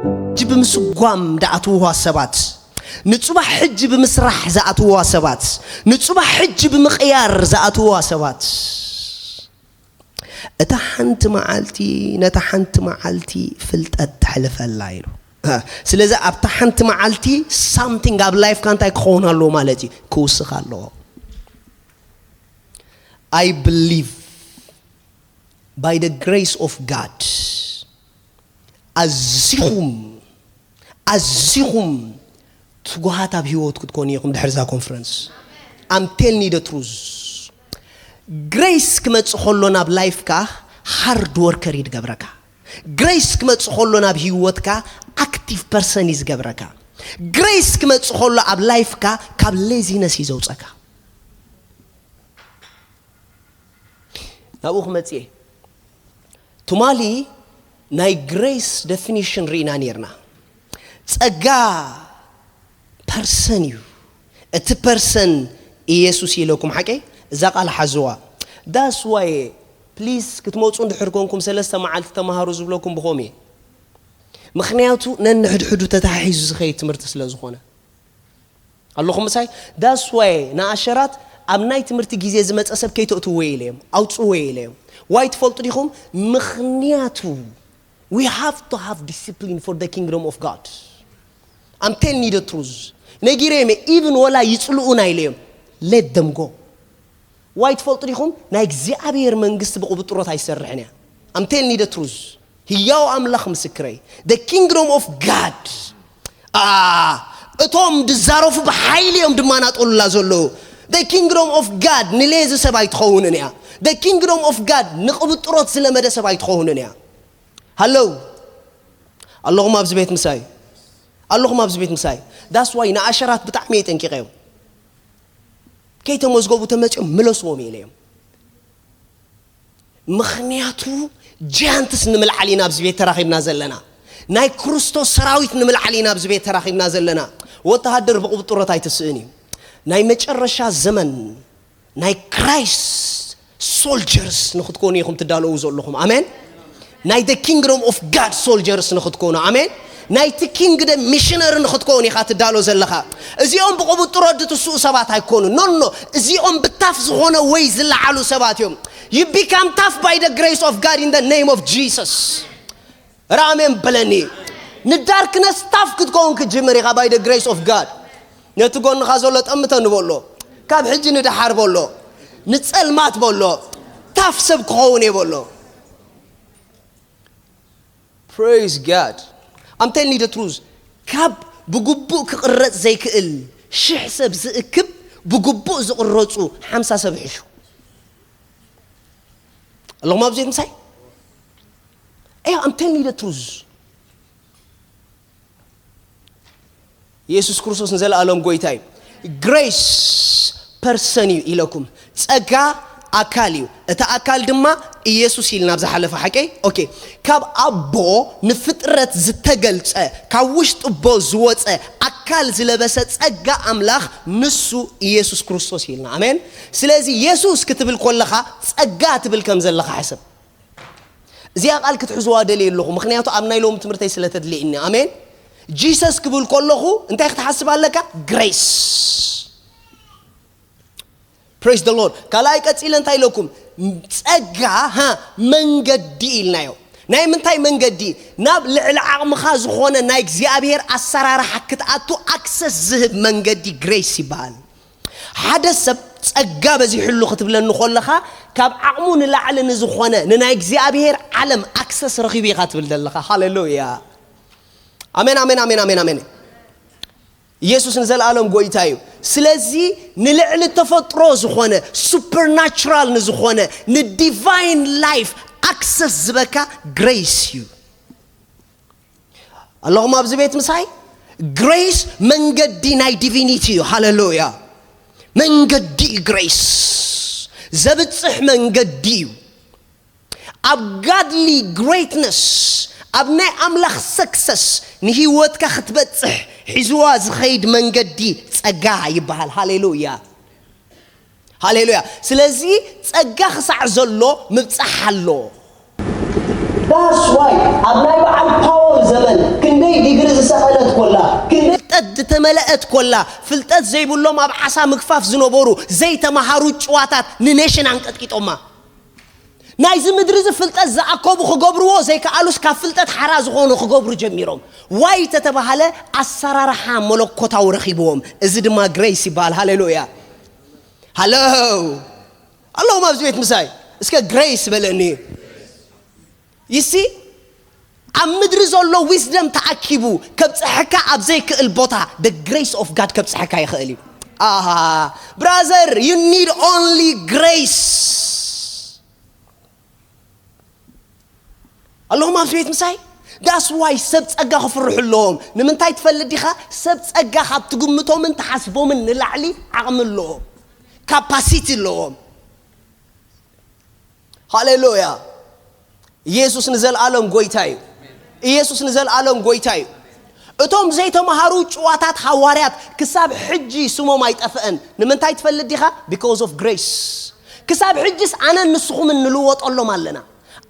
ሕጂ ብምስጓም ዝኣትውዋ ሰባት፣ ንጽባሕ ሕጂ ብምስራሕ ዝኣትውዋ ሰባት፣ ንጽባሕ ሕጂ ብምቕያር ዝኣትውዋ ሰባት፣ እታ ሓንቲ መዓልቲ፣ ነታ ሓንቲ መዓልቲ ፍልጠት ተሕልፈላ ኢሉ። ስለዚ ኣብታ ሓንቲ መዓልቲ ሳምቲንግ ኣብ ላይፍካ እንታይ ክኸውን ኣለዎ ማለት እዩ? ክውስኽ ኣለዎ። I believe by the grace of God ኣዚኹም ኣዚኹም ትጉሃት ኣብ ህይወት ክትኮኑ ኢኹም ድሕሪ እዛ ኮንፈረንስ። I'm telling you the truth. ግሬስ ክመጽእ ከሎ ናብ ላይፍካ ሃርድ ወርከር እዩ ዝገብረካ። ግሬስ ክመጽእ ከሎ ናብ ህይወትካ ኣክቲቭ ፐርሰን እዩ ዝገብረካ። ግሬስ ክመጽእ ከሎ ኣብ ላይፍካ ካብ ሌዚነስ እዩ ዘውጸካ። ናብኡ ክመጽእ እየ። ትማሊ ናይ ግሬስ ደፊኒሽን ርኢና ነርና። ጸጋ ፐርሰን እዩ። እቲ ፐርሰን ኢየሱስ ኢለኩም ሓቀይ? እዛ ቃል ሓዝዋ። That's why please ክትመጹ እንድሕር ኮንኩም ሰለስተ መዓልቲ ተማሃሩ ዝብለኩም ብኸም እየ። ምኽንያቱ ነንሕድሕዱ ተታሒዙ ዝኸይድ ትምህርቲ ስለ ዝኾነ። ኣለኹም ምሳይ? That's why ንኣሸራት ኣብ ናይ ትምህርቲ ግዜ ዝመጸ ሰብ ከይተእትዎ ኢለ እዮም፣ ኣውጽዎ ኢለ እዮም። ዋይ ትፈልጡ ዲኹም? ምኽንያቱ we have to have discipline for the kingdom of God. I'm telling you the truth. ነጊረ እዮም፣ ኢቭን ወላ ይጽልኡና ኢለ እዮም። Let them go. ዋይ ትፈልጡ ዲኹም? ናይ እግዚኣብሔር መንግስቲ ብቕብጥሮት ኣይሰርሕን እያ። I'm telling you the truth. ህያው ኣምላኽ ምስክረይ። The kingdom of God. እቶም ድዛረፉ ብሓይሊ እዮም ድማ ናጠሉላ ዘለዉ። The kingdom of God ንሌዚ ሰብ ኣይትኸውንን እያ። The kingdom of God ንቕብጥሮት ዝለመደ ሰብ ኣይትኸውንን እያ። ሃለው ኣለኹም ኣብዚ ቤት ምሳይ? ኣለኹም ኣብዚ ቤት ምሳይ? That's why ንኣሸራት ብጣዕሚ እየ ጠንቂቐዮም። ከይተመዝገቡ ተመፅኦም ምለስዎም ኢለ እዮም። ምኽንያቱ ጃያንትስ ንምልዓል ኢና ኣብዚ ቤት ተራኺብና ዘለና። ናይ ክርስቶስ ሰራዊት ንምልዓል ኢና ኣብዚ ቤት ተራኺብና ዘለና። ወተሃደር ብቕብጥሮት ኣይትስእን እዩ። ናይ መጨረሻ ዘመን ናይ ክራይስት ሶልጀርስ ንክትኮኑ ኢኹም ትዳለዉ ዘለኹም። ኣሜን። ናይ the kingdom of God ሶልጀርስ ንክትኮኑ። ኣሜን። ናይቲ ኪንግደም ሚሽነሪ ንክትኮኑ ኢኻ ትዳሎ ዘለኻ። እዚኦም ብቕብጥሮት ድትስኡ ሰባት ኣይኮኑ። ኖ ኖ፣ እዚኦም ብታፍ ዝኾነ ወይ ዝለዓሉ ሰባት እዮም። You become tough by the grace of God in the name of Jesus. ራሜን በለኒ። ንዳርክነስ ታፍ ክትከውን ክትጅምር ኢኻ by the grace of God። ነቲ ጎንኻ ዘሎ ጠምተ ንበሎ። ካብ ሕጂ ንደሓር በሎ። ንጸልማት በሎ። ታፍ ሰብ ክኸውን እየ በሎ። Praise God. I'm telling you the truth. ካብ ብግቡእ ክቕረጽ ዘይክእል ሽሕ ሰብ ዝእክብ ብግቡእ ዝቕረጹ ሓምሳ ሰብ ይሕሹ። ኣለኹም ኣብዚ ምሳይ? Yeah, I'm telling you the truth. ኢየሱስ ክርስቶስ ንዘለኣለም ጎይታ እዩ። ግሬስ ፐርሰን እዩ ኢለኩም። ጸጋ ኣካል እዩ። እቲ ኣካል ድማ ኢየሱስ ኢልና ኣብ ዝሓለፈ ሓቀይ። ኦኬ። ካብ ኣቦ ንፍጥረት ዝተገልጸ፣ ካብ ውሽጢ ኣቦ ዝወጸ፣ ኣካል ዝለበሰ ጸጋ ኣምላኽ ንሱ ኢየሱስ ክርስቶስ ኢልና። ኣሜን። ስለዚ ኢየሱስ ክትብል ከለኻ ጸጋ ትብል ከም ዘለኻ ሕሰብ። እዚኣ ቃል ክትሕዝዋ ደልየ ኣለኹ፣ ምኽንያቱ ኣብ ናይ ሎሚ ትምህርተይ ስለ ተድልየኒ። ኣሜን። ጂሰስ ክብል ከለኹ እንታይ ክትሓስብ ኣለካ? ግሬስ። Praise the Lord። ካልኣይ ቀጺለ እንታይ ኢለኩም? ጸጋ ሃ መንገዲ ኢልናዮ። ናይ ምንታይ መንገዲ? ናብ ልዕሊ ዓቕምኻ ዝኾነ ናይ እግዚኣብሔር ኣሰራርሓ ክትኣቱ ኣክሰስ ዝህብ መንገዲ ግሬስ ይበሃል። ሓደ ሰብ ጸጋ በዚሕሉ ክትብለኒ ከለኻ ካብ ዓቕሙ ንላዕሊ ንዝኾነ ንናይ እግዚኣብሔር ዓለም ኣክሰስ ረኺቡ ኢኻ ትብል ዘለኻ። ሃሌሉያ። ኣሜን፣ ኣሜን፣ ኣሜን፣ ኣሜን፣ ኣሜን። ኢየሱስ ንዘለኣለም ጎይታ እዩ። ስለዚ ንልዕሊ ተፈጥሮ ዝኾነ ሱፐርናቹራል ንዝኾነ ንዲቫይን ላይፍ ኣክሰስ ዝበካ ግሬስ እዩ። ኣለኹም ኣብዚ ቤት ምሳይ? ግሬስ መንገዲ ናይ ዲቪኒቲ እዩ። ሃሌሉያ። መንገዲ እዩ ግሬስ። ዘብጽሕ መንገዲ እዩ። ኣብ ጋድሊ ግሬትነስ፣ ኣብ ናይ ኣምላኽ ሰክሰስ ንህይወትካ ክትበጽሕ ሒዝዋ ዝኸይድ መንገዲ ጸጋ ይበሃል። ሃሌሉያ። ሃሌሉያ። ስለዚ ጸጋ ክሳዕ ዘሎ ምብጻሕ ኣሎ። That's why ኣብ ናይ በዓል ፓወል ዘመን ክንደይ ፍልጠት ዝተመልአት ኮላ፣ ፍልጠት ዘይብሎም ኣብ ዓሳ ምግፋፍ ዝነበሩ ዘይተማሃሩ ጭዋታት ንኔሽን ኣንቀጥቂጦማ። ናይዚ ምድሪ እዚ ፍልጠት ዝኣከቡ ክገብርዎ ዘይከኣሉስ ካብ ፍልጠት ሓራ ዝኾኑ ክገብሩ ጀሚሮም። ዋይ ተተባሃለ ኣሰራርሓ መለኮታዊ ረኺብዎም። እዚ ድማ ግሬስ ይበሃል። ሃሌሉያ። ሃሎ፣ ኣለኹም ኣብዚ ቤት ምሳይ? እስከ ግሬስ በለኒ። ይሲ ኣብ ምድሪ ዘሎ ዊዝደም ተኣኪቡ ከብፅሐካ ኣብ ዘይክእል ቦታ the grace of God ከብፅሐካ ይኽእል እዩ። ኣሃ፣ brother, you need only grace. ኣለኹም ኣብዚ ቤት ምሳይ? That's why ሰብ ጸጋ ክፍርሑ ኣለዎም። ንምንታይ ትፈልጥ ዲኻ? ሰብ ጸጋ ካብ ትግምቶምን ትሓስቦምን ንላዕሊ ዓቕሚ ኣለዎም፣ ካፓሲቲ ኣለዎም። ሃሌሉያ። ኢየሱስ ንዘለኣለም ጎይታ እዩ። ኢየሱስ ንዘለኣለም ጎይታ እዩ። እቶም ዘይተማሃሩ ጭዋታት ሃዋርያት ክሳብ ሕጂ ስሞም ኣይጠፍአን። ንምንታይ ትፈልጥ ዲኻ? Because of grace። ክሳብ ሕጅስ ኣነን ንስኹምን ንልወጠሎም ኣለና።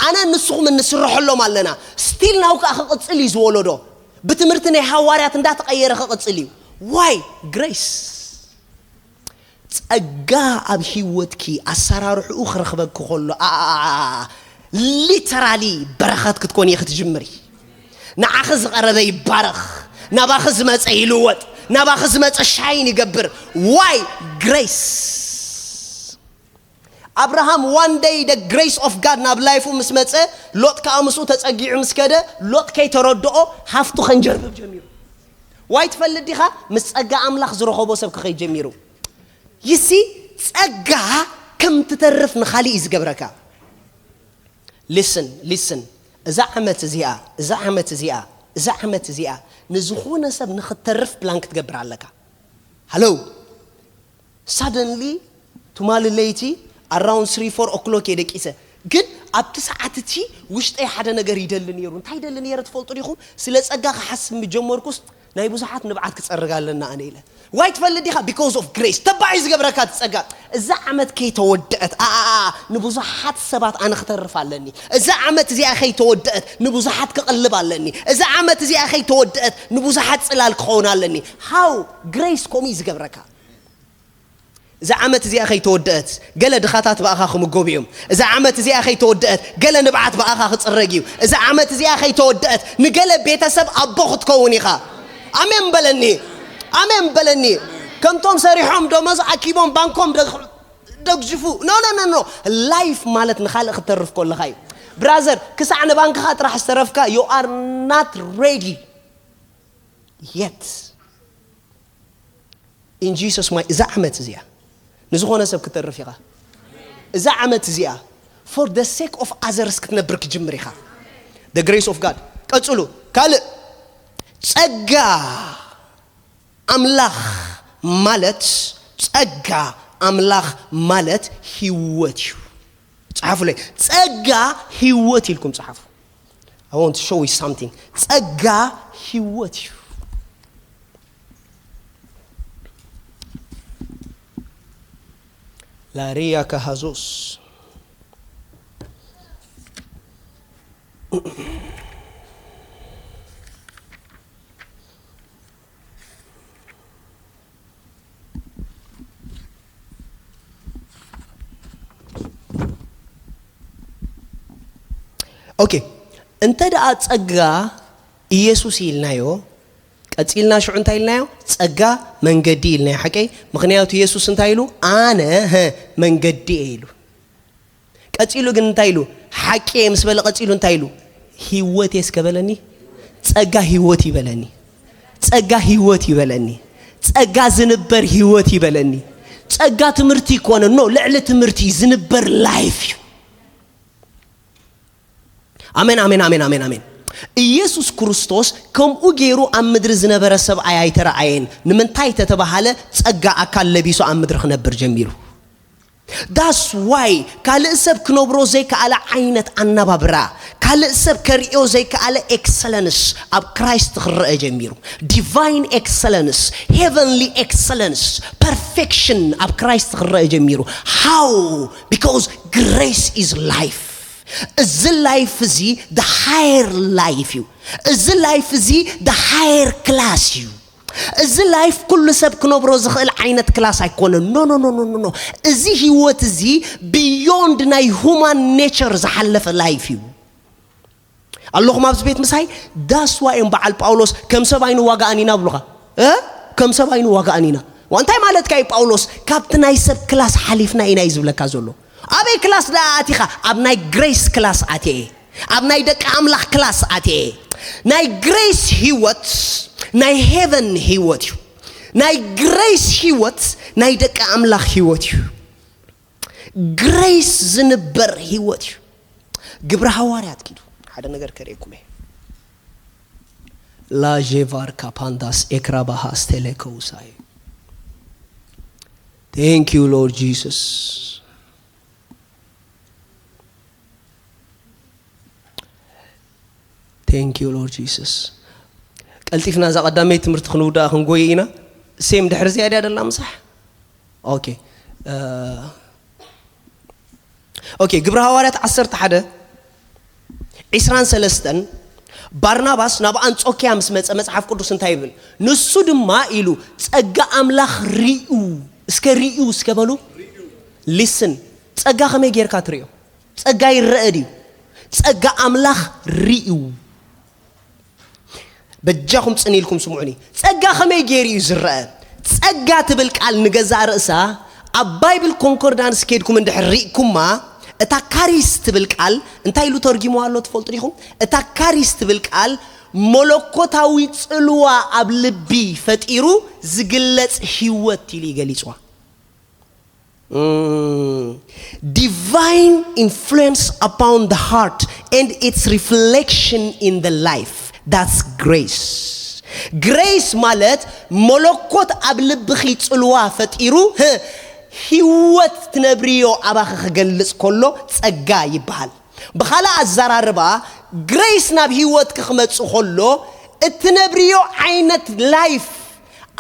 ኣነን ንስኹምን ንስርሐሎም ኣለና። ስቲል ናው ከኣ ክቕጽል እዩ ዝወለዶ። ብትምህርቲ ናይ ሃዋርያት እንዳተቐየረ ክቕጽል እዩ። ዋይ? ግሬስ። ጸጋ ኣብ ህይወትኪ ኣሰራርሕኡ ክረኽበኪ ከሎ፣ ሊተራሊ በረኸት ክትኮኒ ክትጅምሪ። ንዓኺ ዝቐረበ ይባረኽ፣ ናባኺ ዝመጸ ይልወጥ፣ ናባኺ ዝመጸ ሻይን ይገብር። ዋይ? ግሬስ። ኣብርሃም one day the grace of God ናብ ላይፉ ምስ መጸ፣ ሎጥ ከኣ ምስኡ ተጸጊዑ ምስ ከደ፣ ሎጥ ከይተረድኦ ሃፍቱ ከንጀርብብ ጀሚሩ። ዋይ ትፈልጥ ዲኻ? ምስ ጸጋ ኣምላኽ ዝረኸቦ ሰብ ክኸይድ ጀሚሩ። ይሲ ጸጋ ከም ትተርፍ ንኻሊእ እዩ ዝገብረካ። ሊስን ሊስን፣ እዛ ዓመት እዚኣ፣ እዛ ዓመት እዚኣ፣ እዛ ዓመት እዚኣ ንዝኾነ ሰብ ንኽተርፍ ፕላን ክትገብር ኣለካ። ሃሎ። ሳደንሊ ትማሊ ለይቲ ኣራውንድ ስሪ ፎር ኦክሎክ እየ ደቂሰ። ግን ኣብቲ ሰዓት እቲ ውሽጠይ ሓደ ነገር ይደሊ ነይሩ። እንታይ ይደሊ ነይረ ትፈልጡ ዲኹም? ስለ ጸጋ ክሓስብ ምጀመርኩስ ናይ ብዙሓት ንብዓት ክጸርግ ኣለና ኣነ ኢለ። ዋይ ትፈልጥ ዲኻ? Because of grace። ተባዕ እዩ ዝገብረካ እቲ ጸጋ። እዛ ዓመት ከይተወደአት፣ ኣ፣ ኣ፣ ኣ፣ ንብዙሓት ሰባት ኣነ ክተርፍ ኣለኒ። እዛ ዓመት እዚኣ ከይተወደአት ንብዙሓት ክቕልብ ኣለኒ። እዛ ዓመት እዚኣ ከይተወደአት ንብዙሓት ጽላል ክኸውን ኣለኒ። ሃው? ግሬስ ከምኡ እዩ ዝገብረካ። እዛ ዓመት እዚኣ ከይተወደአት ገለ ድኻታት ብኣኻ ክምገቡ እዮም። እዛ ዓመት እዚኣ ከይተወደአት ገለ ንብዓት ብኣኻ ክጽረግ እዩ። እዛ ዓመት እዚኣ ከይተወደአት ንገለ ቤተሰብ ኣቦ ክትከውን ኢኻ። ኣሜን በለኒ። ኣሜን በለኒ። ከምቶም ሰሪሖም ደሞዝ ኣኪቦም ባንኮም ደግ-፣ ደግዝፉ። ኖ፣ ኖ፣ ኖ፣ ኖ። ላይፍ ማለት ንኻልእ ክተርፍ ከለኻ እዩ። ብራዘር፣ ክሳዕ ንባንክኻ ጥራሕ ዝተረፍካ፣ you are not ready yet። In Jesus' my፣ እዛ ዓመት እዚኣ ንዝኾነ ሰብ ክትተርፍ ኢኻ። እዛ ዓመት እዚኣ for the sake of others ክትነብር ክትጅምር ኢኻ። The grace of God። ቀጽሉ። ካልእ፣ ጸጋ ኣምላኽ ማለት፣ ጸጋ ኣምላኽ ማለት ህይወት እዩ። ጸሓፉለይ። ጸጋ ህይወት ኢልኩም ጸሓፉ። I want to show you something። ጸጋ ህይወት እዩ። ላሪያ ካሃዞስ። ኦኬ፣ እንተ ደኣ ጸጋ ኢየሱስ ኢልናዮ፣ ቀጺልና ሽዑ እንታይ ኢልናዮ? ጸጋ መንገዲ ኢልናዮ፣ ሓቀይ? ምኽንያቱ ኢየሱስ እንታይ ኢሉ? ኣነ፣ ሀ፣ መንገዲ እየ ኢሉ። ቀጺሉ ግን እንታይ ኢሉ? ሓቂ እየ ምስ በለ ቀጺሉ እንታይ ኢሉ? ህይወት እየ እስከ በለኒ። ጸጋ ህይወት ይበለኒ። ጸጋ ህይወት ይበለኒ። ጸጋ ዝንበር ህይወት ይበለኒ። ጸጋ ትምህርቲ ይኮነ፣ ኖ፣ ልዕሊ ትምህርቲ ዝንበር ላይፍ እዩ። ኣሜን፣ ኣሜን፣ ኣሜን፣ ኣሜን፣ ኣሜን። ኢየሱስ ክርስቶስ ከምኡ ገይሩ ኣብ ምድሪ ዝነበረ ሰብኣይ ኣይተረኣየን። ንምንታይ ተተባሃለ? ጸጋ ኣካል ለቢሱ ኣብ ምድሪ ክነብር ጀሚሩ። That's why ካልእ ሰብ ክነብሮ ዘይከኣለ ዓይነት ኣነባብራ፣ ካልእ ሰብ ከርእዮ ዘይከኣለ ኤክሰለንስ ኣብ ክራይስት ክረአ ጀሚሩ። ዲቫይን ኤክሰለንስ፣ ሄቨንሊ ኤክሰለንስ፣ ፐርፌክሽን ኣብ ክራይስት ክረአ ጀሚሩ። How? Because grace is life። እዚ ላይፍ እዚ the higher life እዩ። እዚ ላይፍ እዚ the higher class እዩ። እዚ life ኩሉ ሰብ ክነብሮ ዝኽእል ዓይነት class ኣይኮነን። No, no, no, no, no, no. እዚ ህይወት እዚ beyond ናይ human nature ዝሓለፈ life እዩ። ኣለኹም ኣብዚ ቤት ምሳይ? That's why እዮም በዓል ጳውሎስ ከም ሰብ ኣይንዋጋእን ኢና ብሉኻ። እ? ከም ሰብ ኣይንዋጋእን ኢና። ዋ፣ እንታይ ማለትካ እዩ ጳውሎስ? ካብቲ ናይ ሰብ class ሓሊፍና ኢና እዩ ዝብለካ ዘሎ። ኣበይ class ደኣ ኣቲኻ? ኣብ ናይ grace class ኣትየ። ኣብ ናይ ደቂ ኣምላኽ class ኣትየ። ናይ grace ህይወት፣ ናይ heaven ህይወት እዩ። ናይ grace ህይወት ናይ ደቂ ኣምላኽ ህይወት እዩ። Grace ዝንበር ህይወት እዩ። ግብረ ሃዋርያት ኪዱ ሓደ ነገር ከርእየኩም እየ። ላዤቫር ካፓንዳስ ኤክራባሃስ ቴሌኮውሳይ። Thank you, Lord Jesus. Thank you, Lord Jesus. ቀልጢፍና እዛ ቀዳመይቲ ትምህርቲ ክንውድኣ ክንጎይ ኢና። ሴም ድሕሪ እዚኣ ድያ ደላ ምሳሕ? ኦኬ። እ፣ ኦኬ፣ ግብረ ሃዋርያት ዓሰርተ ሓደ ዕስራን ሰለስተን፣ ባርናባስ ናብ ኣንጾኪያ ምስ መጸ መጽሓፍ ቅዱስ እንታይ ይብል? ንሱ ድማ ኢሉ ጸጋ ኣምላኽ ርእዩ፣ እስከ ርእዩ እስከ በሉ። ሊስን፣ ጸጋ ከመይ ጌርካ ትርእዮ? ጸጋ ይረአ ድዩ? ጸጋ ኣምላኽ ርእዩ። በጃኹም ጽን ኢልኩም ስምዑኒ። ጸጋ ከመይ ገይሩ እዩ ዝረአ? ጸጋ ትብል ቃል ንገዛእ ርእሳ ኣብ ባይብል ኮንኮርዳንስ ከይድኩም እንድሕር ሪእኩማ፣ እታ ካሪስ ትብል ቃል እንታይ ኢሉ ተርጊምዋ ኣሎ ትፈልጡ ዲኹም? እታ ካሪስ ትብል ቃል መለኮታዊ ጽልዋ ኣብ ልቢ ፈጢሩ ዝግለጽ ህይወት ኢሉ እዩ ገሊጽዋ። Mm. Divine influence upon the heart and its reflection in the life. That's grace. Grace ማለት መለኮት ኣብ ልብኺ ጽልዋ ፈጢሩ፣ ህ፣ ህይወት ትነብርዮ ኣባኺ ክገልጽ ከሎ ጸጋ ይበሃል። ብኻልእ ኣዘራርባ፣ ግሬስ ናብ ህይወትኪ ክመጽእ ከሎ፣ እትነብርዮ ዓይነት ላይፍ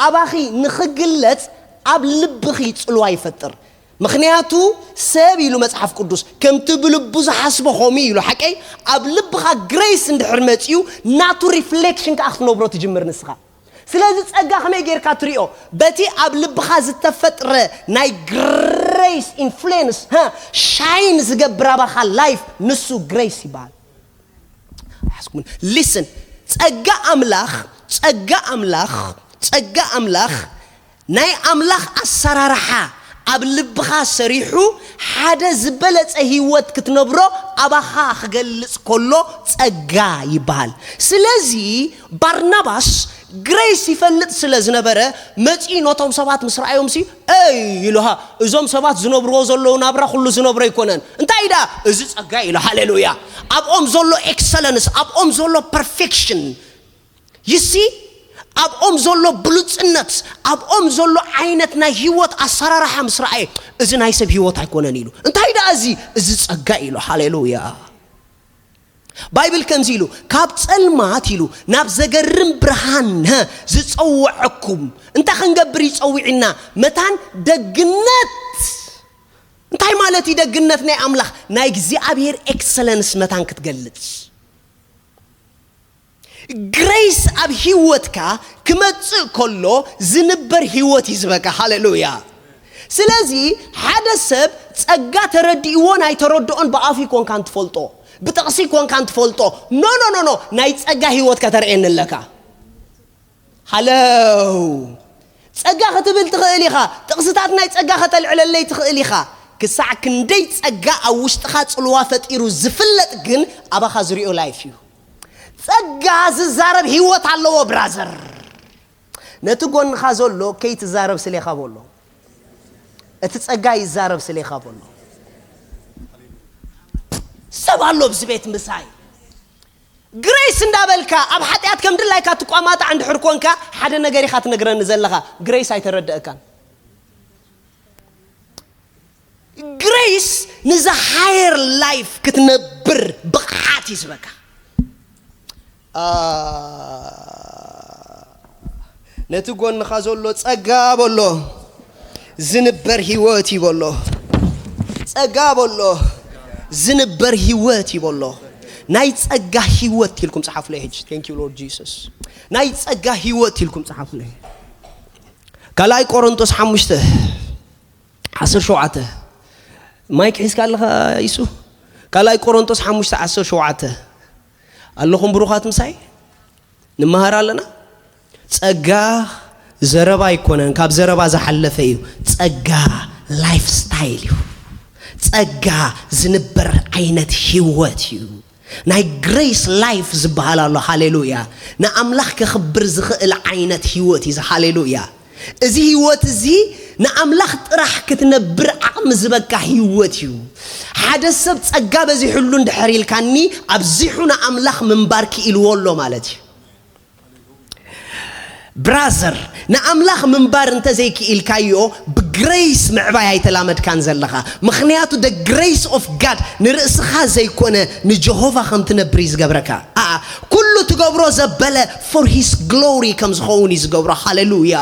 ኣባኺ ንኽግለጽ ኣብ ልብኺ ጽልዋ ይፈጥር። ምኽንያቱ ሰብ ኢሉ መጽሓፍ ቅዱስ፣ ከምቲ ብልቡ ዝሓስቦ ኸምኡ ኢሉ። ሓቀይ? ኣብ ልብኻ ግሬስ እንድሕር መጺኡ፣ ናቱ ሪፍሌክሽን ከኣ ክትነብሮ ትጅምር ንስኻ። ስለዚ ጸጋ ከመይ ጌርካ ትሪኦ? በቲ ኣብ ልብኻ ዝተፈጥረ ናይ ግሬስ ኢንፍሉዌንስ፣ ሃ፣ ሻይን ዝገብር ኣባኻ ላይፍ፣ ንሱ ግሬስ ይበሃል። ሓስኩምን፣ ሊስን፣ ጸጋ ኣምላኽ፣ ጸጋ ኣምላኽ፣ ጸጋ ኣምላኽ፣ ናይ ኣምላኽ ኣሰራርሓ ኣብ ልብኻ ሰሪሑ ሓደ ዝበለጸ ህይወት ክትነብሮ ኣባኻ ክገልጽ ከሎ ጸጋ ይበሃል። ስለዚ ባርናባስ ግሬስ ይፈልጥ ስለ ዝነበረ መጺኡ ነቶም ሰባት ምስ ረኣዮም ሲ፣ "እይ" ኢሉ፣ ሃ፣ "እዞም ሰባት ዝነብርዎ ዘለዉ ናብራ ኩሉ ዝነብሮ ኣይኮነን። እንታይ ደኣ? እዚ ጸጋ" ኢሉ። ሃሌሉያ! ኣብኦም ዘሎ ኤክሰለንስ፣ ኣብኦም ዘሎ ፐርፌክሽን፣ ይሲ፣ ኣብኦም ዘሎ ብሉጽነት፣ ኣብኦም ዘሎ ዓይነት ናይ ህይወት ኣሰራርሓ ምስ ረኣየ፣ "እዚ ናይ ሰብ ህይወት ኣይኮነን" ኢሉ። "እንታይ ደኣ እዚ?" "እዚ ጸጋ" ኢሉ። ሃሌሉያ! ባይብል ከምዚ ኢሉ፣ "ካብ ጸልማት" ኢሉ፣ "ናብ ዘገርም ብርሃን፣ ሀ፣ ዝጸውዐኩም"። እንታይ ክንገብር እዩ ጸዊዕና? መታን ደግነት። እንታይ ማለት እዩ ደግነት ናይ ኣምላኽ? ናይ እግዚኣብሔር ኤክሰለንስ መታን ክትገልጽ። ግሬስ ኣብ ህይወትካ ክመጽእ ከሎ ዝንበር ህይወት እዩ ዝበካ። ሃሌሉያ! ስለዚ ሓደ ሰብ ጸጋ ተረዲእዎን ኣይተረድኦን ብኣፉ ይኮንካን ትፈልጦ፣ ብጥቕሲ ይኮንካን ትፈልጦ። ኖ፣ ኖ፣ ኖ፣ ኖ፣ ናይ ጸጋ ህይወት ከተርእየኒ ኣለካ። ሃለው! ጸጋ ክትብል ትኽእል ኢኻ። ጥቕስታት ናይ ጸጋ ከተልዕለለይ ትኽእል ኢኻ። ክሳዕ ክንደይ ጸጋ ኣብ ውሽጥኻ ጽልዋ ፈጢሩ ዝፍለጥ ግን ኣባኻ ዝሪኦ ላይፍ እዩ። ጸጋ ዝዛረብ ህይወት ኣለዎ ብራዘር። ነቲ ጎንኻ ዘሎ ከይትዛረብ ስሌኻ በሎ። እቲ ጸጋ ይዛረብ ስሌኻ በሎ። ሰብ ኣሎ ኣብዚ ቤት ምሳይ። ግሬስ እንዳበልካ ኣብ ሓጢኣት ከም ድላይካ ትቋማጣዕ እንድሕር ኮንካ ሓደ ነገር ኢኻ ትነግረኒ ዘለኻ። ግሬስ ኣይተረደእካን። ግሬስ ንዛ ሃየር ላይፍ ክትነብር ብቕዓት ይስበካ። አ፣ ነቲ ጎንኻ ዘሎ ጸጋ በሎ፣ ዝንበር ህይወት እዩ በሎ። ጸጋ በሎ፣ ዝንበር ህይወት እዩ በሎ። ናይ ጸጋ ህይወት ኢልኩም ጸሓፉለይ ሕጂ። Thank you Lord Jesus። ናይ ጸጋ ህይወት ኢልኩም ጸሓፉለይ። ካልኣይ ቆሮንቶስ ሓሙሽተ ዓሰርተ ሸውዓተ። ማይክ ሒዝካ ኣለኻ ይሱ? ካልኣይ ቆሮንቶስ ሓሙሽተ ዓሰርተ ሸውዓተ። ኣለኹም ብሩኻት ምሳይ? ንመሃር ኣለና። ጸጋ ዘረባ ኣይኮነን፣ ካብ ዘረባ ዝሓለፈ እዩ። ጸጋ ላይፍ ስታይል እዩ። ጸጋ ዝንበር ዓይነት ህይወት እዩ። ናይ ግሬስ ላይፍ ዝበሃል ኣሎ። ሃሌሉያ። ንኣምላኽ ከኽብር ዝኽእል ዓይነት ህይወት እዩ። ሃሌሉያ። እዚ ህይወት እዚ ንኣምላኽ ጥራሕ ክትነብር ዓቕሚ ዝበካ ህይወት እዩ። ሓደ ሰብ ጸጋ በዚሑሉ እንድሕር ኢልካኒ ኣብዚሑ ንኣምላኽ ምንባር ክኢልዎ ኣሎ ማለት እዩ። ብራዘር፣ ንኣምላኽ ምንባር እንተዘይክኢልካዮ ብግሬስ ምዕባይ ኣይተላመድካን ዘለኻ። ምኽንያቱ the grace of God ንርእስኻ ዘይኮነ ንጀሆቫ ከም ትነብር እዩ ዝገብረካ። ኣኣ፣ ኩሉ ትገብሮ ዘበለ for his glory ከም ዝኸውን እዩ ዝገብሮ። ሃሌሉያ።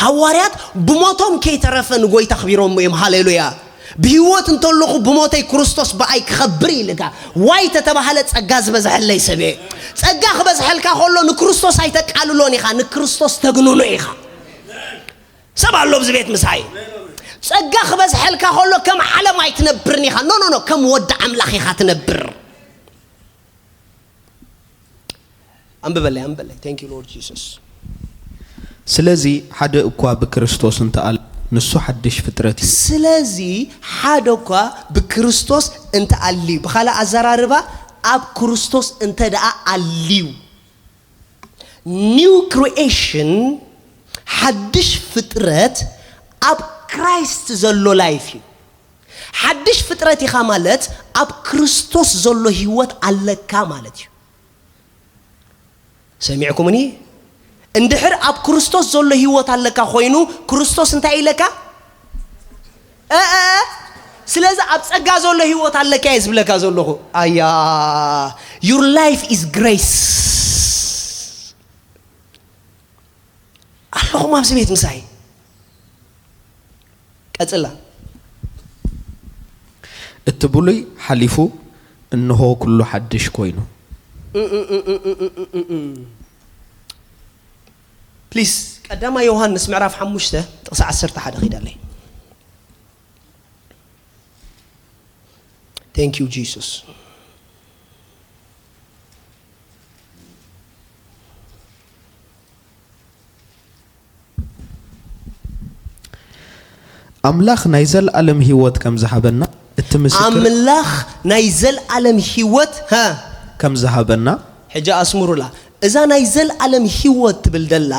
ሃዋርያት ብሞቶም ከይተረፈ ንጎይታ ኣኽቢሮሞ እዮም። ሃሌሉያ። ብህይወት እንተለኹ ብሞተይ ክርስቶስ ብኣይ ክኸብር ኢልካ ዋይ ተተባህለ ጸጋ ዝበዝሐለይ ሰብ እየ። ጸጋ ክበዝሐልካ ከሎ ንክርስቶስ ኣይተቃልሎን ኢኻ፣ ንክርስቶስ ተግንኖ ኢኻ። ሰብ ኣሎ ኣብዚ ቤት ምሳይ። ጸጋ ክበዝሐልካ ከሎ ከም ዓለም ኣይትነብርን ኢኻ። ኖ ኖ ኖ፣ ከም ወዲ ኣምላኽ ኢኻ ትነብር። ኣንብበለይ ኣንብበለይ። Thank you Lord Jesus። ስለዚ ሓደ እኳ ብክርስቶስ እንተኣል ንሱ ሓድሽ ፍጥረት እዩ። ስለዚ ሓደ እኳ ብክርስቶስ እንተኣልዩ፣ ብኻልእ ኣዘራርባ ኣብ ክርስቶስ እንተ ደኣ ኣልዩ፣ new creation፣ ሓድሽ ፍጥረት ኣብ ክራይስት ዘሎ ላይፍ እዩ። ሓድሽ ፍጥረት ኢኻ ማለት ኣብ ክርስቶስ ዘሎ ህይወት ኣለካ ማለት እዩ። ሰሚዕኩምኒ? እንድሕር ኣብ ክርስቶስ ዘሎ ህይወት ኣለካ ኮይኑ ክርስቶስ እንታይ ኢለካ? እ እ እ። ስለዚ ኣብ ጸጋ ዘሎ ህይወት ኣለካ እየ ዝብለካ ዘለኹ። ኣያ፣ your life is grace። ኣለኹም ኣብዚ ቤት ምሳይ? ቀጽላ። እቲ ብሉይ ሓሊፉ እንሆ ኩሉ ሓድሽ ኮይኑ። ፕሊስ፣ ቀዳማይ ዮሃንስ ምዕራፍ ሓሙሽተ ጥቕሲ ዓሰርተ ሓደ ኺዳለይ። Thank you Jesus። ኣምላኽ ናይ ዘልኣለም ህይወት ከም ዝሃበና እቲ ምስክር ኣምላኽ ናይ ዘልኣለም ህይወት፣ ሃ፣ ከም ዝሃበና ሕጂ ኣስምሩላ። እዛ ናይ ዘልኣለም ህይወት ትብል ደላ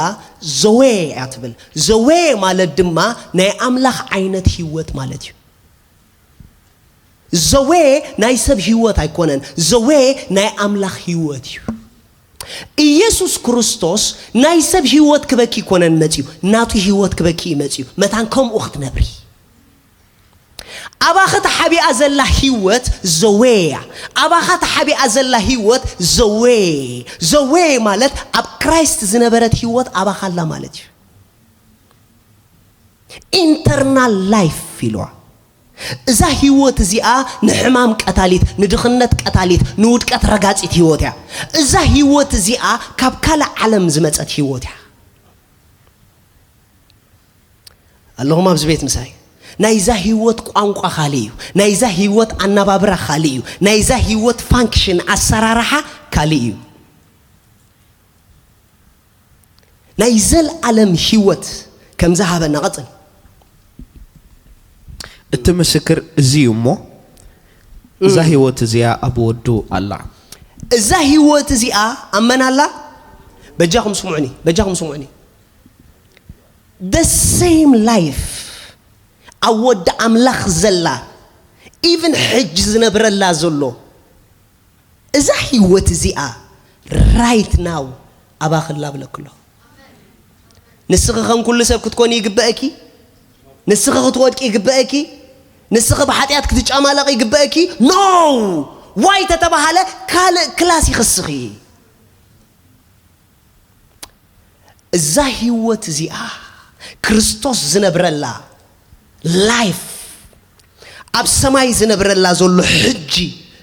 ዘዌ እያ ትብል። ዘዌ ማለት ድማ ናይ ኣምላኽ ዓይነት ህይወት ማለት እዩ። ዘዌ ናይ ሰብ ህይወት ኣይኮነን። ዘዌ ናይ ኣምላኽ ህይወት እዩ። ኢየሱስ ክርስቶስ ናይ ሰብ ህይወት ክበኪ ኣይኮነን መጺኡ፣ ናቱ ህይወት ክበኪ እዩ መጺኡ፣ መታን ከምኡ ክትነብሪ። ኣባኺ ተሓቢኣ ዘላ ህይወት ዘዌ እያ። ኣባኻ ተሓቢኣ ዘላ ህይወት ዘዌ። ዘዌ ማለት ኣብ ክራይስት ዝነበረት ህይወት ኣባኻ ኣላ ማለት እዩ። ኢንተርናል ላይፍ ኢልዋ። እዛ ህይወት እዚኣ ንሕማም ቀታሊት፣ ንድኽነት ቀታሊት፣ ንውድቀት ረጋጺት ህይወት እያ። እዛ ህይወት እዚኣ ካብ ካልእ ዓለም ዝመጸት ህይወት እያ። ኣለኹም ኣብዚ ቤት ምሳይ? ናይዛ ህይወት ቋንቋ ካልእ እዩ። ናይዛ ህይወት ኣነባብራ ካልእ እዩ። ናይዛ ህይወት ፋንክሽን ኣሰራርሓ ካልእ እዩ። ናይ ዘልኣለም ህይወት ከም ዝሃበና። ቀጽል። እቲ ምስክር እዚ እዩ እሞ፣ እዛ ህይወት እዚኣ ኣብ ወዱ ኣላ። እዛ ህይወት እዚኣ ኣብ መን ኣላ? በጃኹም ስምዑኒ፣ በጃኹም ስምዑኒ። The same life ኣብ ወዲ ኣምላኽ ዘላ፣ ኢቭን ሕጂ ዝነብረላ ዘሎ፣ እዛ ህይወት እዚኣ ራይት ናው ኣባኺ ኣላ እብለኪ ኣለኹ። ንስኺ ከም ኩሉ ሰብ ክትኮኒ ይግበአኪ? ንስኺ ክትወድቂ ይግበአኪ? ንስኺ ብሓጢኣት ክትጨማለቒ ይግበአኪ? ኖ! ዋይ ተተባሃለ ካልእ ክላስ ኢኺ እስኺ። እዛ ህይወት እዚኣ ክርስቶስ ዝነብረላ ላይፍ፣ ኣብ ሰማይ ዝነብረላ ዘሎ ሕጂ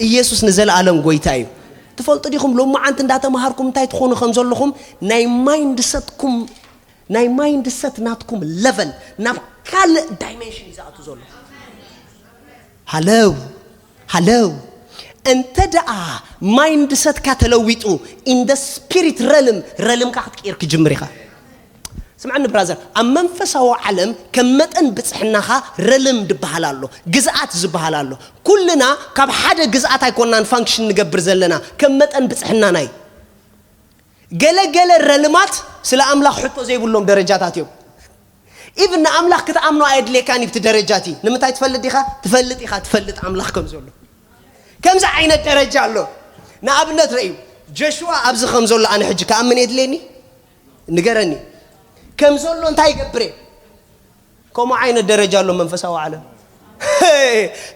ኢየሱስ ንዘለኣለም ጎይታ እዩ። ትፈልጡ ዲኹም? ሎማዓንቲ እንዳተማሃርኩም እንታይ ትኾኑ ከም ዘለኹም፣ ናይ ማይንድሰትኩም፣ ናይ ማይንድሰት ናትኩም ለቨል ናብ ካልእ ዳይሜንሽን እዩ ዝኣቱ ዘሎ። ሃለው፣ ሃለው። እንተ ደኣ ማይንድሰትካ ተለዊጡ፣ in the spirit ረልም፣ ረልምካ ክትቅይር ክጅምር ኢኻ። ስምዓኒ ብራዘር፣ ኣብ መንፈሳዊ ዓለም ከም መጠን ብጽሕናኻ ረልም ዝበሃል ኣሎ፣ ግዝኣት ዝበሃል ኣሎ። ኩልና ካብ ሓደ ግዝኣት ኣይኮናን ፋንክሽን ንገብር ዘለና፣ ከም መጠን ብጽሕናና እዩ። ገለ ገለ ረልማት ስለ ኣምላኽ ሕቶ ዘይብሎም ደረጃታት እዮም። ኢቭን ንኣምላኽ ክትኣምኖ ኣየድልየካን እዩ። እቲ ደረጃ እቲ ንምንታይ ትፈልጥ ዲኻ? ትፈልጥ ኢኻ፣ ትፈልጥ ኣምላኽ ከም ዘሎ። ከምዚ ዓይነት ደረጃ ኣሎ። ንኣብነት ረእዩ፣ ጆሽዋ ኣብዚ ከም ዘሎ ኣነ ሕጂ ክኣምን የድልየኒ? ንገረኒ። ከም ዘሎ እንታይ ይገብር እየ? ከምኡ ዓይነት ደረጃ ኣሎ መንፈሳዊ ዓለም።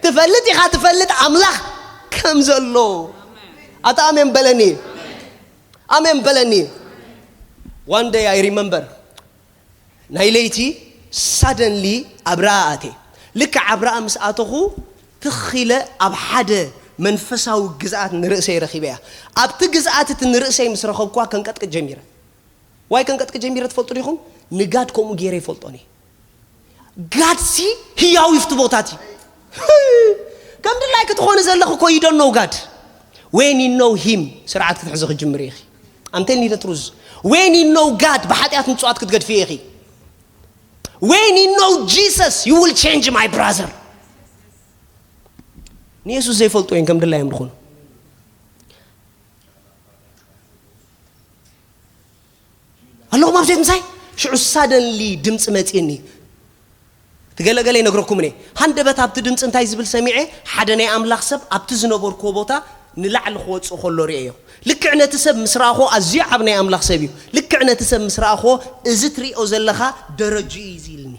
ትፈልጥ ኢኻ፣ ትፈልጥ ኣምላኽ ከም ዘሎ። ኣታ ኣሜን በለኒ። ኣሜን በለኒ። One day I remember፣ ናይ ለይቲ ሳደንሊ ኣብርኣ ኣትየ። ልክዕ ኣብርኣ ምስ ኣተኹ፣ ትኽ ኢለ ኣብ ሓደ መንፈሳዊ ግዝኣት ንርእሰይ ረኺበያ። ኣብቲ ግዝኣት እቲ ንርእሰይ ምስ ረኸብኩዋ ከንቀጥቅጥ ጀሚረ። ዋይ ከንቀጥቅጥ ጀሚረ ትፈልጡ ዲኹም? ንጋድ ከምኡ ገይረ ይፈልጦን እየ። ጋድሲ ህያው ይፍቲ ቦታት እዩ። ከም ድላይ ክትኾኒ ዘለኹ እኮ you don't know God። When you know him፣ ስርዓት ክትሕዚ ክትጅምሪ ኢኺ። I'm telling you the truth። When you know God፣ ብሓጢኣት ምጽዋት ክትገድፊ ኢኺ። When you know Jesus, you will change, my brother። ንየሱስ ዘይፈልጡ እዮም ከም ድላዮም ዝኾኑ። ኣለኹም ኣብዚኦም ምሳይ? ሽዑ ሳደንሊ ድምፂ መፂእኒ። ትገለገለ ይነግረኩም እኔ። ሃንደበት ኣብቲ ድምፂ እንታይ ዝብል ሰሚዐ? ሓደ ናይ ኣምላኽ ሰብ ኣብቲ ዝነበርክዎ ቦታ ንላዕሊ ክወፅእ ከሎ ርእዮ። ልክዕ ነቲ ሰብ ምስ ረኣኹዎ፣ ኣዝዩ ዓብ ናይ ኣምላኽ ሰብ እዩ። ልክዕ ነቲ ሰብ ምስ ረኣኹዎ፣ እዚ ትሪኦ ዘለኻ ደረጅኡ እዩ እዚ ኢልኒ።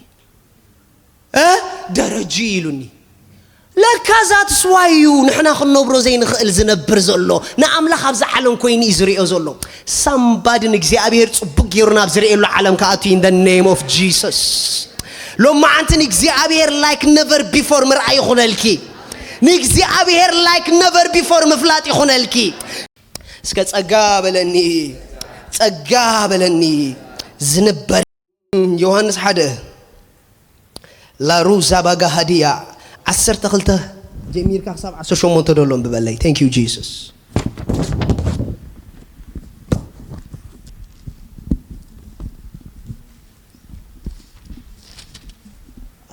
እ ደረጅ ኢሉኒ። ለካ ዛትስ ዋይ እዩ ንሕና ክንነብሮ ዘይንኽእል ዝነብር ዘሎ። ንኣምላኽ ኣብዛ ዓለም ኮይኑ እዩ ዝሪኦ ዘሎ። ሳምባዲ ንእግዚኣብሔር ጽቡቅ ገይሩ ናብ ዝርእየሉ ዓለም ክኣቱ in the name of Jesus። ሎማዓንቲ ንእግዚኣብሔር like never before ምርኣይ ይኹነልኪ። ንእግዚኣብሔር like never before ምፍላጥ ይኹነልኪ። እስከ ጸጋ በለኒ፣ ጸጋ በለኒ። ዝንበር ዮሃንስ ሓደ ላሩዛ ባጋ ሃዲያ ዓሰርተ ክልተ ጀሚርካ ክሳብ ዓሰርተ ሸሞንተ ደሎ እንብበለይ። Thank you Jesus።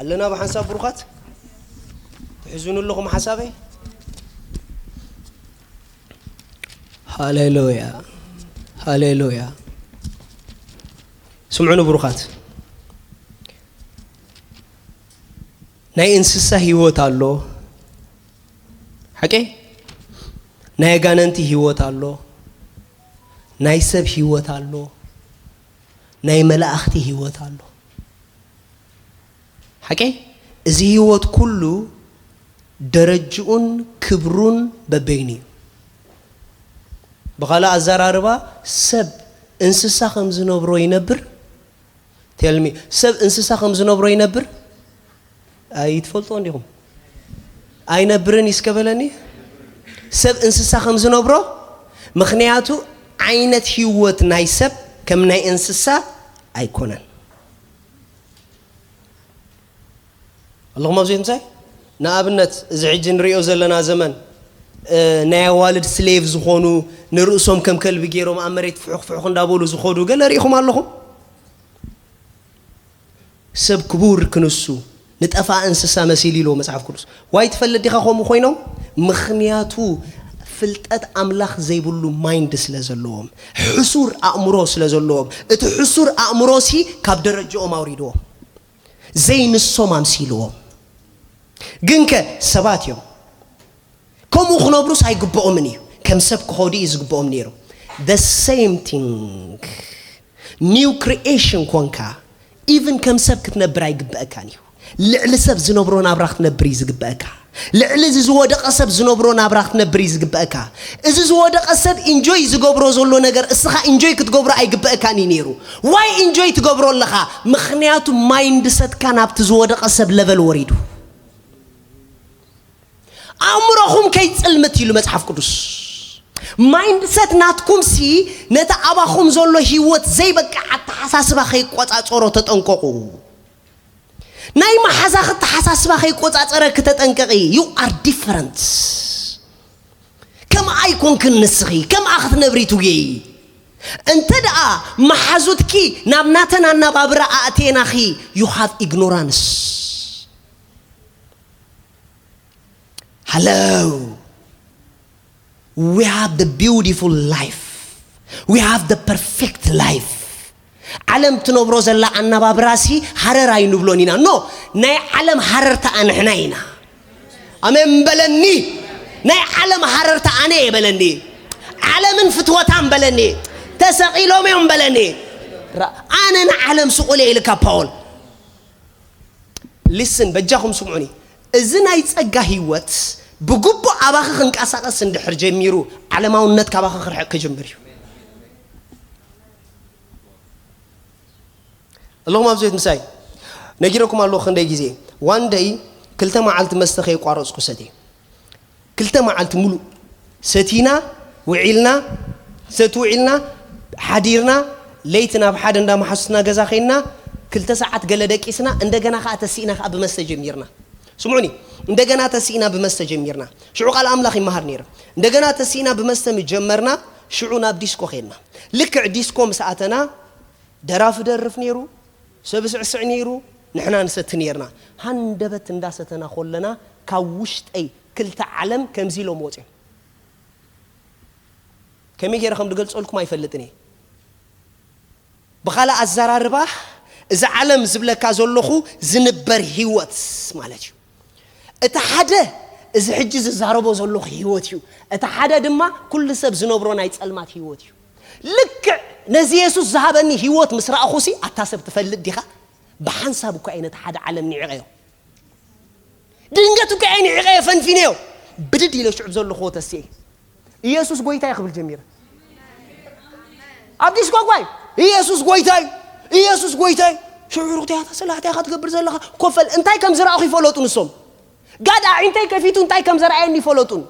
ኣለና ብሓንሳብ ብሩኻት ትሕዙኑ ኣለኹም ሓሳበይ። ሃሌሉያ፣ ሃሌሉያ። ስምዑኒ ብሩኻት። ናይ እንስሳ ህይወት ኣሎ። ሓቂ? ናይ ኣጋንንቲ ህይወት ኣሎ። ናይ ሰብ ህይወት ኣሎ። ናይ መላእኽቲ ህይወት ኣሎ። ሓቂ? እዚ ህይወት ኩሉ ደረጅኡን ክብሩን በበይኑ እዩ። ብኻልእ ኣዘራርባ፣ ሰብ እንስሳ ከም ዝነብሮ ይነብር። Tell me፣ ሰብ እንስሳ ከም ዝነብሮ ይነብር? ኣይትፈልጥዎ እንዲኹም? ኣይነብርን እዩ እስከ በለኒ። ሰብ እንስሳ ከም ዝነብሮ፣ ምኽንያቱ ዓይነት ህይወት ናይ ሰብ ከም ናይ እንስሳ ኣይኮነን። ኣለኹም ኣብዚ ምሳይ? ንኣብነት፣ እዚ ሕጂ ንሪኦ ዘለና ዘመን፣ እ፣ ናይ ኣዋልድ ስሌቭ ዝኾኑ፣ ንርእሶም ከም ከልቢ ገይሮም ኣብ መሬት ፍሑኽ ፍሑኽ እንዳበሉ ዝኾዱ ገለ ርኢኹም ኣለኹም? ሰብ ክቡር ክንሱ፣ ንጠፋ እንስሳ መሲሉ ኢልዎ መጽሓፍ ቅዱስ። ዋይ ትፈልጥ ዲኻ ከምኡ ኮይኖም? ምኽንያቱ ፍልጠት ኣምላኽ ዘይብሉ ማይንድ ስለ ዘለዎም፣ ሕሱር ኣእምሮ ስለ ዘለዎም፣ እቲ ሕሱር ኣእምሮሲ ካብ ደረጃኦም ኣውሪድዎም። ዘይንሶም ኣምሲልዎም። ግንከ ሰባት እዮም። ከምኡ ክነብሩስ ኣይግብኦምን እዩ። ከም ሰብ ክኸዱ እዩ ዝግብኦም ነይሩ። The same thing። ኒው ክሪኤሽን ኮንካ፣ ኢቭን ከም ሰብ ክትነብር ኣይግብአካን እዩ። ልዕሊ ሰብ ዝነብሮ ናብራ ክትነብር እዩ ዝግብአካ። ልዕሊ እዚ ዝወደቐ ሰብ ዝነብሮ ናብራ ክትነብር እዩ ዝግብአካ። እዚ ዝወደቐ ሰብ ኢንጆይ ዝገብሮ ዘሎ ነገር እስኻ ኢንጆይ ክትገብሮ ኣይግብአካን እዩ ነይሩ። ዋይ ኢንጆይ ትገብሮ ኣለኻ? ምኽንያቱ ማይንድሰትካ ናብቲ ዝወደቐ ሰብ ለቨል ወሪዱ። ኣእምሮኹም ከይጽልምት ኢሉ መጽሓፍ ቅዱስ። ማይንድሰት ናትኩም ሲ ነቲ ኣባኹም ዘሎ ህይወት ዘይበቅዕ ኣተሓሳስባ ከይቆጻጸሮ ተጠንቀቑ። ናይ መሓዛኺ ኣተሓሳስባ ከይቆጻጸረኪ ተጠንቀቒ። You are different። ከምኣ ኣይኮንክን ንስኺ፣ ከምኣ ክትነብሪ ትጉየዪ። እንተ ደኣ መሓዙትኪ ናብ ናተን ኣነባብራ ኣእቴናኺ፣ you have ignorance። Hello. We have the beautiful life. We have the perfect life. ዓለም ትነብሮ ዘላ ኣነባብራሲ ሃረር ኣይንብሎን ኢና። ኖ፣ ናይ ዓለም ሃረርታ ኣንሕና ኢና። ኣሜን በለኒ። ናይ ዓለም ሃረርታ ኣነ እየ በለኒ። ዓለምን ፍትወታን በለኒ። ተሰቒሎም እዮም በለኒ። ራ-፣ ኣነ ንዓለም ስቑል እየ ኢልካ ፓውል። ሊስን፣ በጃኹም ስምዑኒ። እዚ ናይ ጸጋ ህይወት ብግቡእ ኣባኺ ክንቀሳቐስ እንድሕር ጀሚሩ፣ ዓለማውነት ካባኺ ክርሕቕ ክጅምር እዩ። ኣለኹም ኣብዚ ቤት ምሳይ? ነጊረኩም ኣለኹ ክንደይ ግዜ። ዋን ደይ ክልተ መዓልቲ መስተ ከየቋረጽኩ ሰትየ። ክልተ መዓልቲ ሙሉእ ሰቲና፣ ውዒልና፣ ሰቲ ውዒልና፣ ሓዲርና፣ ለይቲ ናብ ሓደ እንዳ መሓዙትና ገዛ ኸይድና፣ ክልተ ሰዓት ገለ ደቂስና፣ እንደገና ኸዓ ተሲእና ኸዓ ብመስተ ጀሚርና። ስምዑኒ፣ እንደገና ተሲእና ብመስተ ጀሚርና። ሽዑ ቃል ኣምላኽ ይመሃር ነይረ። እንደገና ተሲእና ብመስተ ምስ ጀመርና፣ ሽዑ ናብ ዲስኮ ኸይድና። ልክዕ ዲስኮ ምስ ኣተና፣ ደራፊ ደርፍ ነይሩ፣ ሰብ ስዕስዕ ነይሩ፣ ንሕና ንሰቲ ነይርና። ሃንደበት እንዳሰተና ኾለና፣ ካብ ውሽጠይ ክልተ ዓለም ከምዚ ኢሎም ወፂኦም። ከመይ ገይረ ከም ዝገልፀልኩም ኣይፈልጥን እየ። ብኻልእ ኣዘራርባ፣ እዚ ዓለም ዝብለካ ዘለኹ ዝንበር ህይወት ማለት እዩ። እቲ ሓደ፣ እዚ ሕጂ ዝዛረቦ ዘለኹ ህይወት እዩ። እቲ ሓደ ድማ፣ ኩሉ ሰብ ዝነብሮ ናይ ጸልማት ህይወት እዩ። ልክዕ ነዚ የሱስ ዝሃበኒ ህይወት ምስ ረኣኹሲ፣ ኣታ ሰብ ትፈልጥ ዲኻ? ብሓንሳብ እኳ እየ ነቲ ሓደ ዓለም ንዒቐዮ። ድንገት እኳ እየ ንዒቐዮ፣ ፈንፊነዮ። ብድድ ኢለ ሽዑ ዘለኹዎ ተስየ። ኢየሱስ ጎይታይ ክብል ጀሚረ። ኣብ ዲስኮ ጓይ፣ ኢየሱስ ጎይታይ፣ ኢየሱስ ጎይታይ። ሽዑ ሩኽቲ እያ፣ ስላሕቲ ኢኻ ትገብር ዘለኻ፣ ኮፈል። እንታይ ከም ዝረኣኹ ይፈለጡ ንሶም። ጋድ ኣዒንተይ ከፊቱ እንታይ ከም ዘርኣየኒ ይፈለጡን።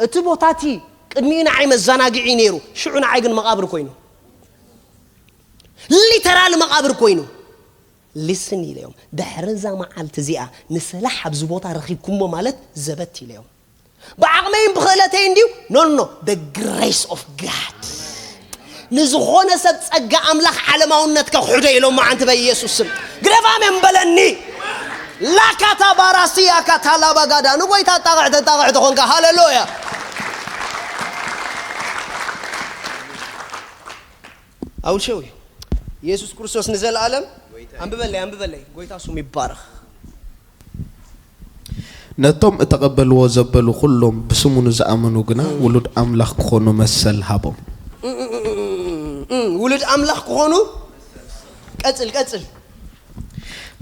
እቲ ቦታ እቲ ቅድሚኡ ንዓይ መዘናግዒ ነይሩ፣ ሽዑ ንዓይ ግን መቓብር ኮይኑ። ሊተራል መቓብር ኮይኑ። ሊስን ኢለዮም። ድሕሪ እዛ መዓልቲ እዚኣ ንሰላሕ ኣብዚ ቦታ ረኺብኩሞ ማለት ዘበት ኢለዮም። ብዓቕመይን ብኽእለተይን ድዩ? ኖ፣ ኖ፣ ኖ። The grace of God። ንዝኾነ ሰብ ጸጋ ኣምላኽ ዓለማውነት ከኽሕዶ ኢሎም መዓንቲ በኢየሱስ ስም። ግደፍ ኣሜን በለኒ። ላካታ ባራሲያ ካታላባጋዳ። ንጎይታ ኣጣቕዕ ተጣቕዕ ተኾንካ። ሃሌሉያ። ኣውል ሸው እዩ። ኢየሱስ ክርስቶስ ንዘለኣለም። ኣንብበለይ፣ ኣንብበለይ። ጎይታ ስሙ ይባረኽ። ነቶም እተቐበልዎ ዘበሉ ኩሎም ብስሙ ንዝኣመኑ ግና ውሉድ ኣምላኽ ክኾኑ መሰል ሃቦም። ውሉድ ኣምላኽ ክኾኑ። ቀጽል፣ ቀጽል።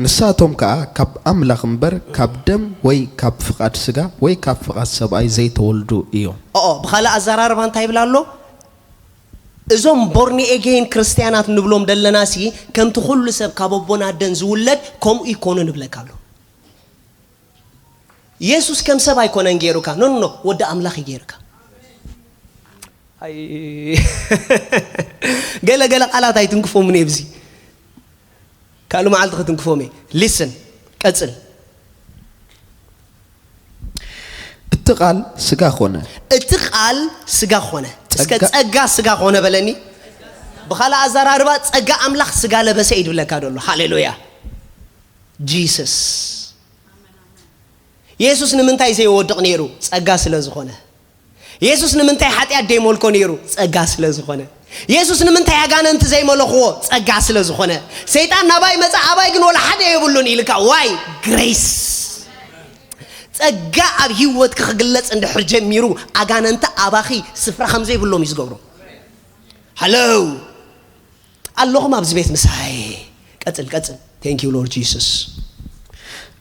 ንሳቶም ከኣ ካብ ኣምላኽ እምበር ካብ ደም ወይ ካብ ፍቓድ ስጋ ወይ ካብ ፍቓድ ሰብኣይ ዘይተወልዱ እዮም። ኦኦ፣ ብኻልእ ኣዘራርባ እንታይ ይብል ኣሎ? እዞም ቦርን ኤጌን ክርስትያናት ንብሎም ደለናሲ፣ ከምቲ ኩሉ ሰብ ካብ ኣቦን ኣደን ዝውለድ ከምኡ ይኮኑ ንብለካ ኣሎ። የሱስ ከም ሰብ ኣይኮነን ገይሩካ። ኖ፣ ኖ፣ ኖ፣ ወዲ ኣምላኽ እዩ ገይሩካ። ኣይ፣ ገለ ገለ ቃላት ኣይትንክፎምን እየ ብዚ። ካልእ መዓልቲ ክትንክፎም እየ። ሊስን፣ ቀጽል። እቲ ቃል ስጋ ኾነ። እቲ ቃል ስጋ ኾነ። እስከ ጸጋ ጸጋ ስጋ ኾነ በለኒ። ብኻልእ ኣዘራርባ፣ ጸጋ ኣምላኽ ስጋ ለበሰ እዩ ድብለካ ደሎ። ሃሌሉያ። ጂሰስ። የሱስ ንምንታይ ዘይወድቕ ነይሩ? ጸጋ ስለ ዝኾነ። የሱስ ንምንታይ ሓጢኣት ደይመልኮ ነይሩ? ጸጋ ስለ ዝኾነ። የሱስ ንምንታይ ኣጋንንቲ ዘይመለኽዎ? ጸጋ ስለ ዝኾነ። ሰይጣን ናባይ መጻ፣ ኣባይ ግን ወላ ሓደ የብሉን ኢልካ። ዋይ? ግሬስ። ጸጋ ኣብ ህይወትኪ ክግለጽ እንድሕር ጀሚሩ፣ ኣጋንንቲ ኣባኺ ስፍራ ከም ዘይብሎም እዩ ዝገብሮ። ሃሎ። ኣለኹም ኣብዚ ቤት ምሳይ። ቀጽል፣ ቀጽል። Thank you, Lord Jesus።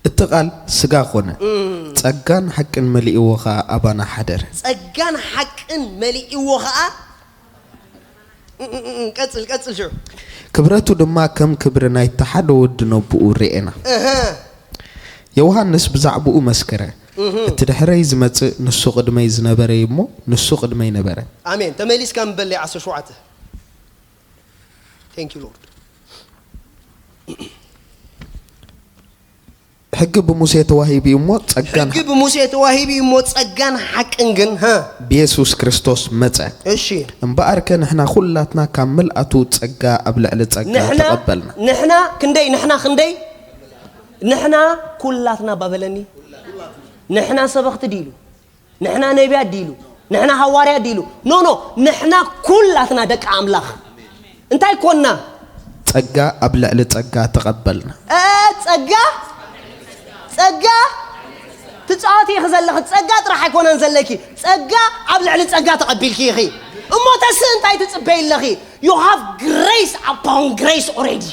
እቲ ቃል ስጋ ኾነ፣ እም። ጸጋን ሓቅን መሊእዎ ኸኣ ኣባና ሓደረ። ጸጋን ሓቅን መሊእዎ ኸኣ፣ እም፣ እም፣ እም፣ ቀጽል፣ ቀጽል ሽዑ። ክብረቱ ድማ ከም ክብሪ ናይቲ ሓደ ወዲ ነቦኡ ርኤና። እህ። ዮሃንስ ብዛዕባኡ መስከረ፣ እቲ ድሕረይ ዝመጽእ ንሱ ቅድመይ ዝነበረ እዩ እሞ፣ ንሱ ቅድመይ ነበረ። ኣሜን። ተመሊስካ ምበለይ ዓሰርተ ሸውዓተ። Thank you Lord። ሕጊ ብሙሴ ተዋሂቡ እዩ እሞ፣ ጸጋን ሕጊ ብሙሴ ተዋሂቡ እዩ እሞ፣ ጸጋን ሓቅን ግን፣ ሃ? ብየሱስ ክርስቶስ መጸ። እሺ። እምበኣርከ ንሕና ኩላትና ካብ ምልኣቱ ጸጋ ኣብ ልዕሊ ጸጋ ንሕና ተቐበልና። ንሕና ክንደይ ንሕና ክንደይ ንሕና ኩላትና ባበለኒ። ንሕና ሰበኽቲ ዲሉ፣ ንሕና ነቢያት ዲሉ፣ ንሕና ሃዋርያት ዲሉ፣ ኖ ኖ፣ ንሕና ኩላትና ደቂ ኣምላኽ እንታይ ኮንና? ጸጋ ኣብ ልዕሊ ጸጋ ተቐበልና። እ፣ ጸጋ ጸጋ ትጻወቲ ኢኺ ዘለኺ። ጸጋ ጥራሕ ኣይኮነን ዘለኪ፣ ጸጋ ኣብ ልዕሊ ጸጋ ተቐቢልኪ ኢኺ። እሞ ተስእ እንታይ ትጽበይ ኣለኺ? You have grace upon grace already።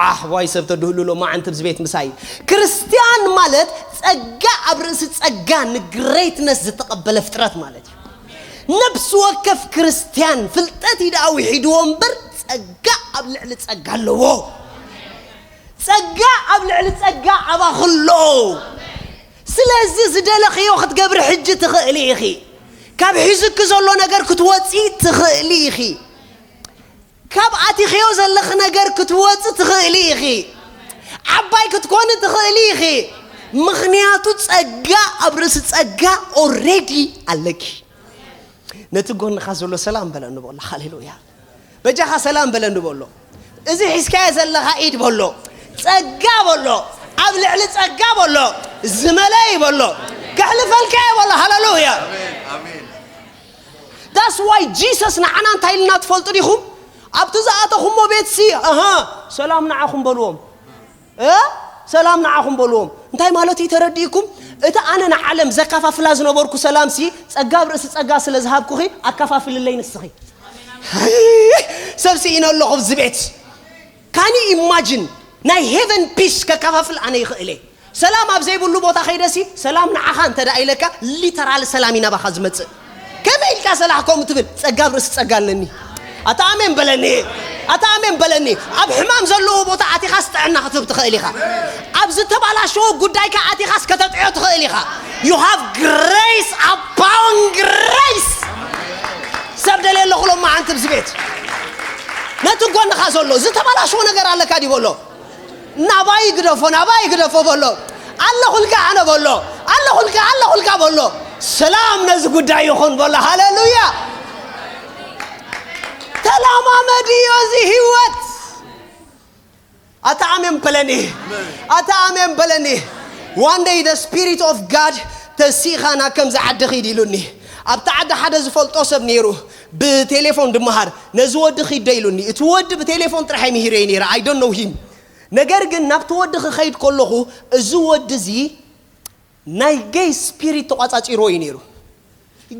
ኣሕዋይ ሰብ ተድህሉ ሎማዓንቲ ኣብዚ ቤት ምሳይ። ክርስትያን ማለት ጸጋ ኣብ ርእሲ ጸጋ ንግሬትነስ ዝተቐበለ ፍጥረት ማለት እዩ። ነብሲ ወከፍ ክርስትያን ፍልጠት እዩ ደኣ ውሒድዎ እምበር ጸጋ ኣብ ልዕሊ ጸጋ ኣለዎ። ጸጋ ኣብ ልዕሊ ጸጋ ኣባኽሎ። ስለዚ ዝደለኽዮ ክትገብሪ ሕጂ ትኽእሊ ኢኺ። ካብ ሒዙኪ ዘሎ ነገር ክትወጺ ትኽእሊ ኢኺ። ካብ ኣቲኽዮ ዘለኺ ነገር ክትወጺ ትኽእሊ ኢኺ። ዓባይ ክትኮኒ ትኽእሊ ኢኺ። ምኽንያቱ ጸጋ ኣብ ርእሲ ጸጋ ኦሬዲ ኣለኪ። ነቲ ጎንኻ ዘሎ ሰላም በለኒ በሎ። ሃሌሉያ። በጃኻ ሰላም በለኒ በሎ። እዚ ሒዝካዮ ዘለኻ ኢድ በሎ። ጸጋ በሎ። ኣብ ልዕሊ ጸጋ በሎ። ዝመለ እዩ በሎ። ከሕልፈልካ እዩ በሎ። ሃሌሉያ። That's why Jesus ንዓና እንታይ ኢልና ትፈልጡ ዲኹም? ኣብቲ ዝኣተኹሞ ቤትሲ፣ ኣሃ፣ ሰላም ንዓኹም በልዎም። እ? ሰላም ንዓኹም በልዎም። እንታይ ማለት እዩ ተረዲእኩም? እቲ ኣነ ንዓለም ዘከፋፍላ ዝነበርኩ ሰላምሲ፣ ጸጋ ኣብ ርእሲ ጸጋ ስለ ዝሃብኩኺ፣ ኣከፋፍልለይ ንስኺ። ሰብሲ ኢነ ኣለኹ ኣብዚ ቤት። Can you imagine? ናይ ሄቨን ፒስ ከከፋፍል ኣነ ይኽእል እየ። ሰላም ኣብ ዘይብሉ ቦታ ከይደሲ፣ ሰላም ንዓኻ እንተ ደኣ ኢለካ፣ ሊተራል ሰላም እዩ ናባኻ ዝመጽእ። ከመይ ኢልካ ሰላሕ ከምኡ ትብል? ጸጋ ኣብ ርእሲ ጸጋ ኣለኒ። ኣታ ኣሜን በለኒ። ኣታ ኣሜን በለኒ። ኣብ ሕማም ዘለዎ ቦታ ኣቲኻስ ጥዕና ክትህብ ትኽእል ኢኻ። ኣብ ዝተባላሸወ ጉዳይካ ኣቲኻስ ከተጥዕዮ ትኽእል ኢኻ። You have grace upon grace። ሰብ ደልየ ኣለኹ ሎማዓንቲ ኣብዚ ቤት። ነቲ ጎንኻ ዘሎ ዝተባላሸወ ነገር ኣለካ ድዩ በሎ። ናባይ ግደፎ፣ ናባይ ግደፎ በሎ። ኣለኹልካ ኣነ በሎ። ኣለኹልካ፣ ኣለኹልካ በሎ። ሰላም ነዚ ጉዳይ ይኹን በሎ። ሃሌሉያ። ተለማመድዮ እዚ ህይወት። ኣታ ኣሜን በለኒ። ኣታ ኣሜን በለኒ። One day the spirit of God ተሲኻ ናብ ከምዚ ዓዲ ኺድ ኢሉኒ። ኣብቲ ዓዲ ሓደ ዝፈልጦ ሰብ ነይሩ። ብቴሌፎን ድመሃር ነዚ ወዲ ኺድ ዶ ኢሉኒ። እቲ ወዲ ብቴሌፎን ጥራሕ እዩ ምሂረይ ነይረ። I don't know him። ነገር ግን ናብቲ ወዲ ክኸይድ ከለኹ እዚ ወዲ እዚ ናይ ጌይ ስፒሪት ተቋጻጺርዎ እዩ ነይሩ።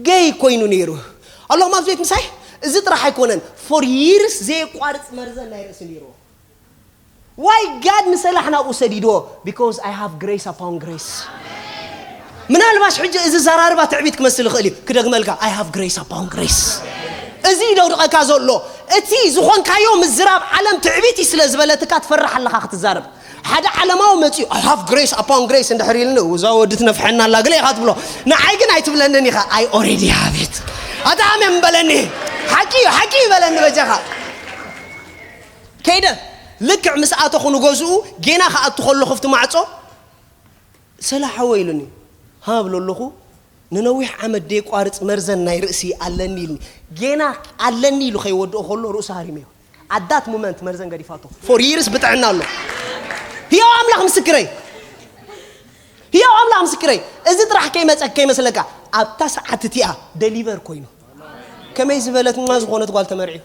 ጌይ ኮይኑ ነይሩ። ኣላኹም ኣብዚ ቤት ምሳይ እዚ ጥራሕ ኣይኮነን። For years ዘየቋርጽ መርዘን ናይ ርእሲ ነይርዎ። Why God ንሰላሕ ናብኡ ሰዲድዎ? Because I have grace upon grace። ምናልባሽ ሕጂ እዚ ዘራርባ ትዕቢት ክመስል ይኽእል እዩ። ክደግመልካ፣ I have grace upon grace። እዚ እዩ ደውድቐካ ዘሎ። እቲ ዝኾንካዮ ምዝራብ ዓለም ትዕቢት እዩ ስለ ዝበለትካ ትፈርሕ ኣለኻ ክትዛረብ። ሓደ ዓለማዊ መጺኡ I have grace upon grace እንድሕር ኢልኒ፣ እዛ ወዲ ትነፍሐና ኣላ ገለ ኢኻ ትብሎ። ንዓይ ግን ኣይትብለንን ኢኻ። I already have it። ኣታ ኣሜን በለኒ። ሓቂ እዩ፣ ሓቂ እዩ በለኒ በጃኻ። ከይደ ልክዕ ምስ ኣተኹ ንገዝኡ ጌና ክኣቱ ከለኹ ኣብቲ ማዕጾ ሰላሕ ሓወይ ኢሉኒ። ሃ እብሎ ኣለኹ፣ ንነዊሕ ዓመት ደየቋርጽ መርዘን ናይ ርእሲ ኣለኒ ኢልኒ። ጌና ኣለኒ ኢሉ ከይወድኦ ከሎ ርእሱ ሃሪመዮ። At that moment መርዘን ገዲፋቶ። For years ብጥዕና ኣሎ። ህያው ኣምላኽ ምስክረይ። ህያው ኣምላኽ ምስክረይ። እዚ ጥራሕ ከይመጸ ከይመስለካ ኣብታ ሰዓት እቲኣ ደሊቨር ኮይኑ። ከመይ ዝበለት እማ ዝኾነት ጓል ተመርዕዩ።